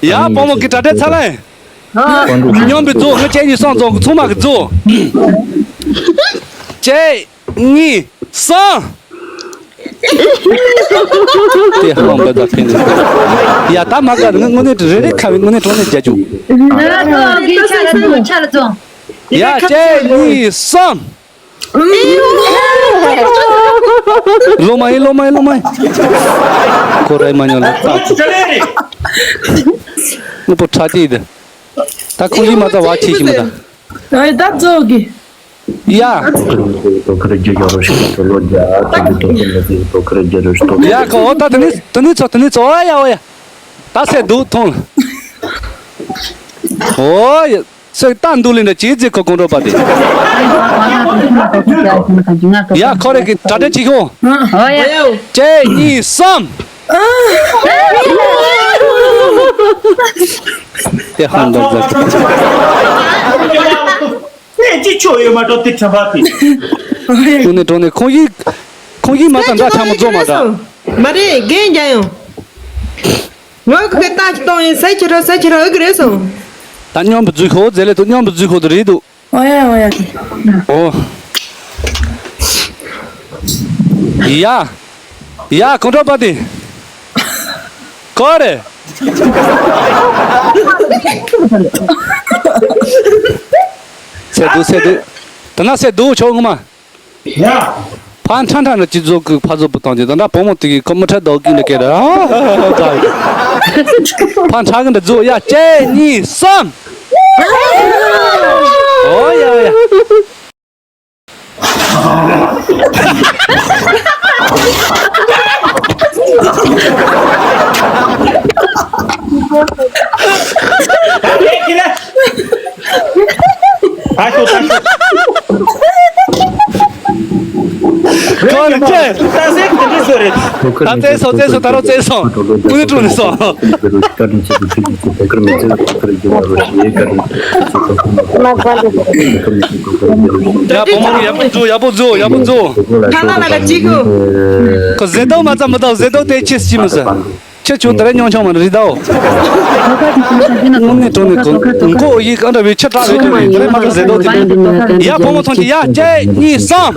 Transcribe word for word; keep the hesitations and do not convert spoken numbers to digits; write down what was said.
ཡ་བུ་མོ་གི་དྲ་སྦྲེལ་ཚར་ལེ། མཉམ་པའི་རྫོགས། ངའི་གཅིག་གཉིས་གསུམ་རྫོགས། ཚང་མ་གི་རྫོགས། གཅིག་གཉིས་གསུམ། དེ་ཧ་ལམ་པ་ད་ཕན་ནི། ཡ་ད་མ་ག་ངས་དངོས་གནས་རེ་རེ་ཁ་བའི་དངོས་གནས་དྲང་གནས་རྒྱ་ཆུ། ང་ཚོ་གི་ཆ་ལ་རྫོགས། ཆ་ལ་རྫོགས། ཡ་གཅིག་གཉིས་གསུམ། སློབ་མ་ཡིན། སློབ་མ་ཡིན། སློབ་མ་ཡིན། ཁོ་རའི་མ་ཉོ་ལ་ད། དངོས་པོ་ཁྲ་ཏི་དེ། ད་ཁོང་གིས་མ་ཚ་བ་ཆེ་ཞིག་མ་ད། ཨ་ད་ཚོ་གི། ཡ། དོ་ཁུར་རྒྱུ་ཡོད་རོ་ཞིག་ཏུ་ལོ་རྒྱ་ཏུ་གི་དོ་ཁུར་ལ་དུ་དོ་ཁུར་རྒྱུ་རོ་ཞིག་ཏུ། ཡ་ཁོ་འོ་ད་དེ་ནི་དེ་ནི་ཚོ་དེ་ནི་ཚོ། ཨོ་ཡ་ཨོ་ཡ། ད་སེ་འདུག་ཐོང་། ཨོ་ཡ། སེ་ད་འདུག་ལེ་འདྲ་ཅི་ཟེ་ཁོ་ཁོང་ཁྲོ་པ་དེ། ཡ་ཁོ་རེ་གི་དྲ་སྦྲེལ་ཅིག་ཤོག། ཨོ་ཡ། གཅིག་གཉིས་གསུམ། དེ་ཧང་འདུག་ཟེར། ནས་ཅི་ཆོ་ཡོད་མ་གཏོགས་དེ་ཁྲམ་པ་དེ། དངོས་གནས་དྲང་གནས་ཁོང་གིས་ཁོང་གིས་མ་ཚ་འདྲ་ཆ་མོ་རྫོགས་མ་འདྲ། མ་རེད། རྒན་རྒྱ་ཡང་། ངོ་གི་གི་ལྟ་ཅི་གཏོང་ཡིན་ཟེར་ཁྱེད་རང་ཟེར་ཁྱེད་རང་ཨེ་གི་རེད་སོང་། ད་མཉམ་པོ་འཛུལ་ཤོག་ཟེར་ལེ་འདུག། མཉམ་པོ་འཛུལ་ཤོག་དུ་རེད་འདུག། ཨོ་ཡ་ཨོ་ཡ། ཨོ། ཡ། ཡ་ཁོང་ཁྲོ་པ་དེ། ཁོ་རེ། སེ་འདུག་སེ་འདུག། ད་ན་སེ་འདུག་ཆོག་ངོ་མ། ཡ། ཕ་ཁྲ་ཁྲ་ནི་སྤྱི་ཚོགས་ཀྱི་ཕ་ཚོ་བུ་དང་གྱི་ད་ལྟ་བུ་མོ་དེ་གི་ཁོ་མི་ཁྲ་དོག་གི་འདི་སྐད་ར། ཕ་ཁྲ་གི་འདི་རྫོགས། ཡ་གཅིག་གཉིས་གསུམ། ཨོ་ཡ་ཡ། ད་ཤོག་ད་ཤོག། ཁོ་ནི་ཅེ། ད་ཟེར་གི་འདི་འདྲ་བཟོ་རེད། ད་བཙལ་སོང་བཙལ་སོང་། ད་རུང་བཙལ་སོང་། ཀུན་ནས་དཀྲུག་ནས་སོང་། ཡ་བུ་མོ་ཡག་པོ་འཛུགས། ཡག་པོ་འཛུགས། ཡག་པོ་འཛུགས། ཁ་ལ་ལ་ལ་ཅིག་གོ། ཁོ་ཟེར་དོ་མ་ཙམ་མི་དོ། ཟེར་དོ་དེ་ཅི་ཞིག་མི་ཟེར། ཁྱེད་ཆུང་དེ་ར་ཉོང་ཆོང་མ་རེད་དའོ། དངོས་གནས་དྲང་གནས་ཁོ་མགོ་ཡི་ག་འདྲ་བའི་ཆེ་དྲག་རེད་ཀྱི་རེད། དེ་ར་མ་ཚ་ཟེར་དོ་དེ་འདྲ། ཡ་བུ་མོ་ཐོན་གྱི། ཡ་གཅིག་གཉིས་གསུམ།